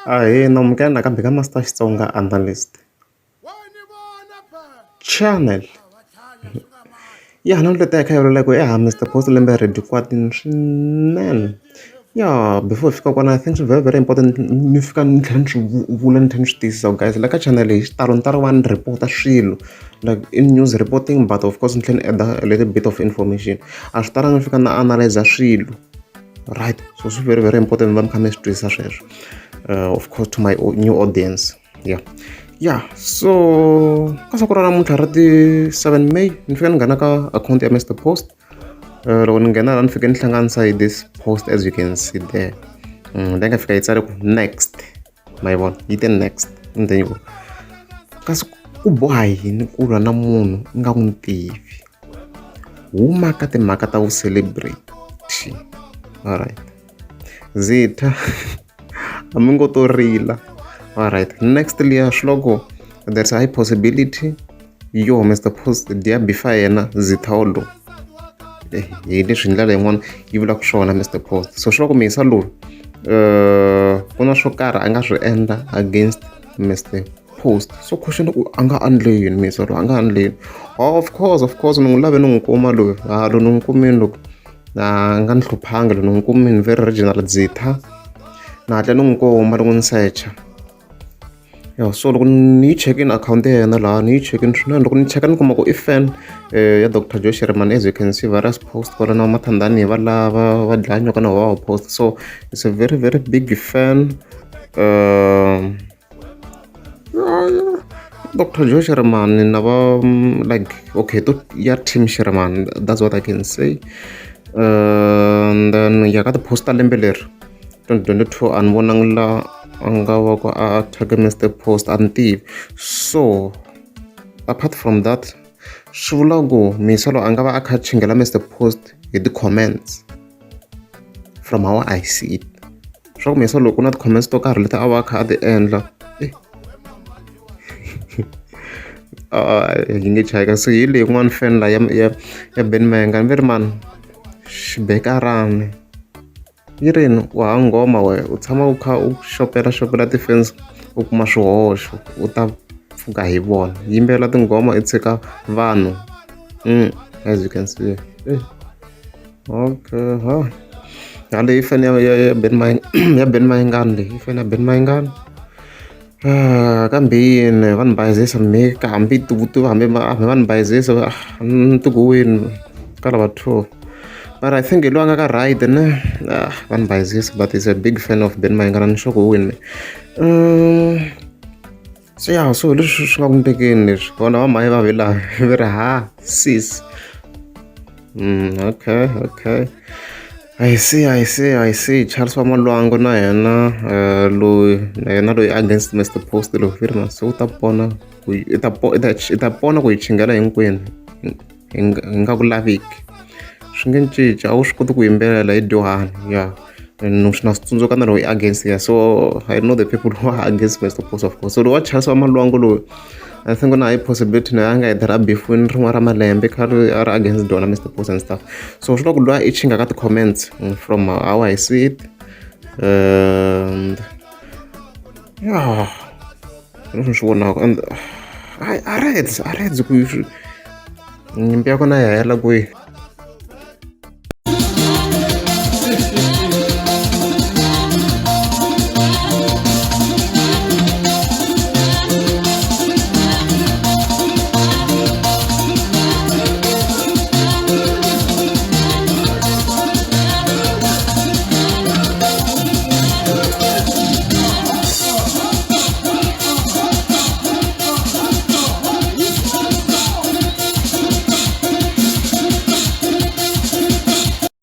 Ahee, na amukela nakambe ka Master Xitsonga Analyst channel. Ya namuntlha hi ta hi kha hi vulavula ku eha Mister Post lembe ri dyi kwatile swinene. Ya before hi fika kwalano I think swi very very important ni fika ni tlhela ni swi vula ni tlhela ni swi tiyisisa ku guys la ka channel hi xitalo ni ta ri va ni report-a swilo like in news reporting but of course ni tlhela ni add a little bit of information. A swi talanga ni fika na analyzer swilo. Right so swi very very important mi va mi kha mi swi twisisa sweswo of course to my new audience yeah yeah so ka siku ra namuntlha ra ti 7 May ni fika ni nghena ka akhawunti ya Mister Post. Loko ni nghena la ni fike ni hlanganisa hi this post as you can see there. Leyi nga fika yi tsale ku next ma yi vona yi te next and then yi ku kasi ku boha yini ku lwa na munhu u nga n'wi tivi huma ka timhaka ta vu-celebrity alright zitha a mi ngo to rila alright next liya swi loko there's a high possibility yo Mr Post dya bifa yena zitha wolowo hi leswi hi ndlela yin'wana yi vulaka swona Mr Post so swi loko miyisa lowu ku na swo karhi a nga swi endla against Mr Post so question ku a nga endle yini miyisa loyi a nga endle yini oh, of course of course ni n'wi lave ni n'wi kuma loyi ha loyi ni n'wi kumini loko a nga ni hluphangi loyi ni n'wi kumini very original dzitha na hatla ni n'wi kuma loko ni secha ya so loko ni yi chekini akhawunti ya yena laha ni yi chekini swinene loko ni cheka ni kuma ku i fan ya Dr Joe Shirimani as you can see various post kwala na mathandani va lava va dlaya nyoka na wa post so it's a very very big fan Dr Joe Shirimani na va like okay to ya team Shirimani that's what I can say and then ya ka ti-post ta lembe leri 2022 a ni vonangi la a nga va ku a attack Mr Post a ni tivi so apart from that swi vula ku miyisa loyi a nga va a kha a chingela Mr Post hi ti-comments from how I see it swa ku miyisa loko ku na ti-comments to karhi leti a va a kha a ti endla yi nge chayeka so hi leyi yin'wana fan la ya ya ya Ben Mayengani va ri mani xibekarani yi ri yini u hava nghoma wena u tshama u kha u xopelaxopela ti-fans u kuma swihoxo u ta pfuka hi vona yimbelela tinghoma i tshika vanhu as you can see okay ha ha leyi i fan ya ya ya Ben ya Ben Mayengani leyi i fan ya Ben Mayengani. Kambe yini va ni bayizisa mehe ka hambi hambi hambi va ni bayizisa ni ti ku wini ka lava two but I think hi loyi a nga ka right ne va ni bayizisa but is a big fan of Ben Mayengani ni sure ku wini so ya so hi leswi swi nga ku endlekeni leswi vona va mhayi va ve laha va ri ha sis okay okay. I see, I see, I see. Charles wa Malwangu na yena loyi na yena loyi against Mr Post loyi vi ri masi u ta pona ku i ta i ta i ta pona ku hi chingela hinkwenu hi nga ku laveki swi nge cinci a wu swi koti ku yimbelela hi dyuhani ya na swi tsundzuka na loko i against ya so I know the people who are against Mr Post of course so loyi wa Charles wa Malwangu loyi I think ku na high possibility na a nga hetelela a bifiwini rin'wana ra malembe kha ri a ri against Dona Mr Post and stuff so swi loko luya i chinga ka ti-comments from how I see it and yeah leswi ni swi vonaka and a reds a reds ku nyimpi ya kona ya hela kwihi.